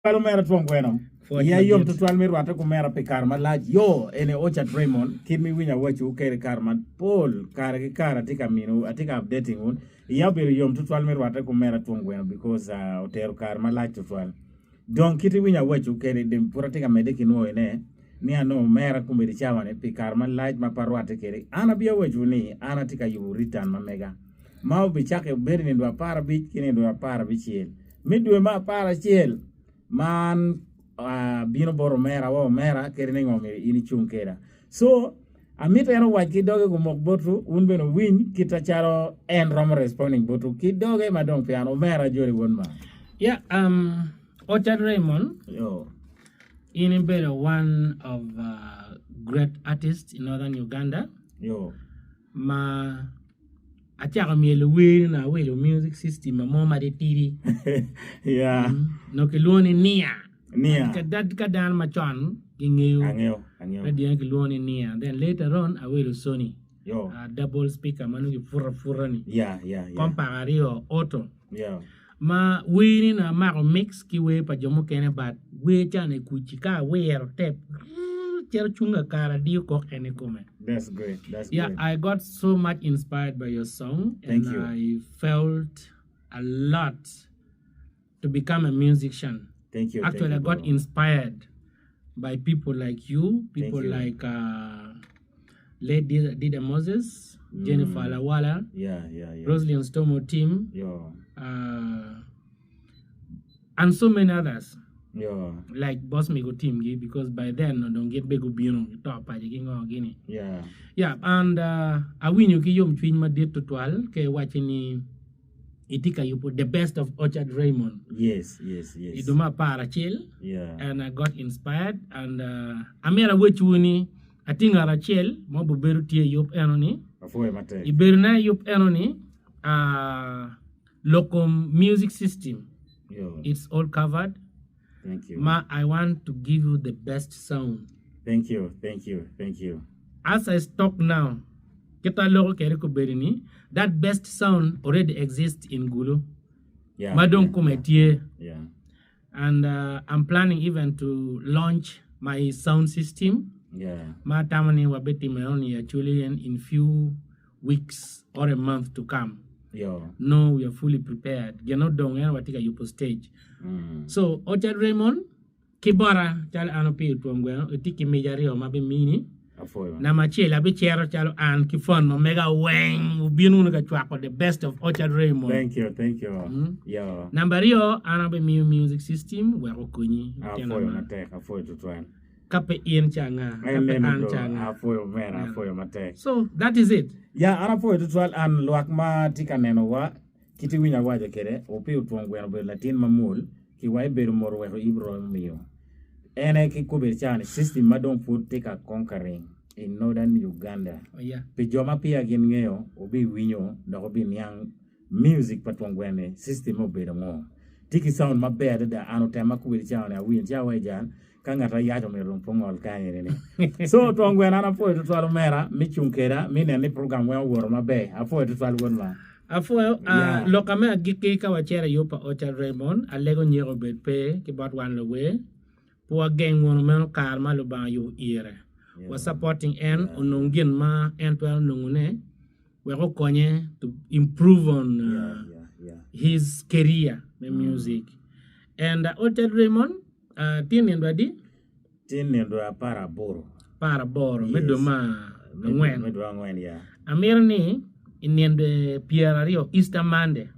Calo omera twon gweno, iya yom tutwal me rwatte ki omera pi kare malac. Yo, eni Orchard Raymond, kit ma iwinyo awacowu kede kare mapol, kare ki kare atye ka minowu, atye ka updating wun. Iya obedo yom tutwal me rwatte ki omera twon gweno because otero kare malac tutwal. Dong kit iwinyo awacowu kede, dong pud atye ka medde ki nwoyone ni anongo omera kombeddi cawa ni pi kare malac ma pe arwatte kede. An abiya wacowu ni an atye ka yubo return ma mega ma obicakke obedo i nino dwe aparabic ki nino dwe aparabicel. Me dwe me aparacel ma an abino bot omera wa omera kadi ni ngo myero in icung keda. So amito en owac ki doge gumok botwu wun bene wuwiny kit acalo en romo responding botwu ki doge ma dong pe an omera joli won ma. Yeah, um, Orchard Raymond, Yo. in ibedo one of uh, great artists in northern Uganda Yo. ma Acako myelo wer ni awilo music system mo matitidi Yeah. nongo kilwongo ni nia. Nia. Ka dano macon gingeyo Angeyo, angeyo. radio eno kilwongo ni nia. Then later on awilo Sony Yo. double speaker ma nongo kiputo aputa ni. Yeah, yeah, yeah. Compact aryo auto. Yeah. Ma wer ni nongo amako mix ki wer pa jo mukene but wer ca-ni kuc ka awiro tep cito cung kakare adiyo kok en ikome. That's great. That's Yeah, great. I got so much inspired by your song and Thank you. I felt a lot to become a musician. Thank you. Thank Actually, you, I got bro. inspired by people like you, Thank people you. like uh, late Dida Dida Moses, Jennifer Mm. Lawala, Yeah, yeah, yeah. Roslyn Stomo team, Yo, uh, and so many others yo, like Boss Migo team gi because by then onongo gin be gubino gito paci ki ngo gini. yeah. Yeah, and uh, awinyo ki yomcwiny madit tutwal ke iwaci ni itye ka yubo the best of Orchard Raymond Yes, yes, i yes. dwe me aparacel Yeah. and I got inspired and uh, amyero awecwu ni atye ngat acel ma obibedo tye i yub eno ni Apwoyo matek. i bedona i yub eno ni uh, lok kom music system Yo, it's all covered thank you. ma I want to give you the best sound Thank you, thank you, thank you. as I talk now kita aloko kwede kobedo ni that best sound already exists in Gulu Yeah, ma dong yeah, kome yeah, tye yeah. and uh, I'm planning even to launch my sound system Yeah. ma atamo ni wabitimo eno ni actually in, in few weeks or a month to come Yo. no we are fully prepared gin odong en watye ka yubo stage Mm. so Orchard Raymond Ki bota, calo an opiyo twon gweno, itye ki mic aryo ma abimini. Apwoyo. Namba acel, abicito calo an ki phone ma mega weng, wubin wunu ka cwako the best of Orchard Raymond. Thank you, thank you. Yo. Namba aryo, an abimiyo music system wek okonyi. Lutino Apwoyo ma. matek, apwoyo tutwal. Ka pe in ca anga? Ka En pe neno an bro, ca anga? apwoyo omera, apwoyo matek. So, that is it. Ya, an apwoyo tutwal an lwak ma tye ka nenowa. Kit iwinyo awaco kwede, opiyo twon gweno obedo latin ma mwol, ki wa ebedo mot oweko Ibro omiyo. En aye ki kobedi cawa ni system ma dong pud tye ka conquering in Northern Uganda. Pi jo ma peya gin ngeyo, wubi winyo dok wubi niang music pa twon gweno ni system me obedo ngo. Tye ki sound maber adada, an otema kobedi cawa ni awinyo ci awaco jal Ka ngat ayac omito dong pe ongol kany eni ni. So twon gweno an apwoyo tutwal omera me cung keda me neno ni program weng owoto maber. Apwoyo tutwal wod ma. Apwoyo. Yeah. Lok me agikki ka wacito i yub pa Orchard Raymond, alego nyeko obed pe ki bot wan luwer. Pe wageng wono meno kare ma Lubanga oyubo ire. Yeah. Wa supporting en Yeah. onong gin ma en twero nongone wek okonye to improve on Yeah, yeah, yeah. his career me music. And Orchard Raymond, Tye nino adi? Tye nino aparaboro. Aparaboro me dwe me angwen. Me dwe angwen, ya. Amito ni i nino pyeraryo, Easter Monday,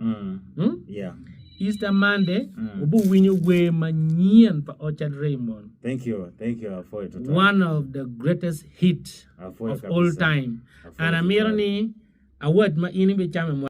Yeah. Easter Monday, wubiwinyo wer manyen pa Orchard Raymond. Thank you, thank you, apwoyo tutwal. One of the greatest hit Apwoyo of all kabisa. time. Apwoyo And amito tutwal. ni award ma in ibicamo i mwaka.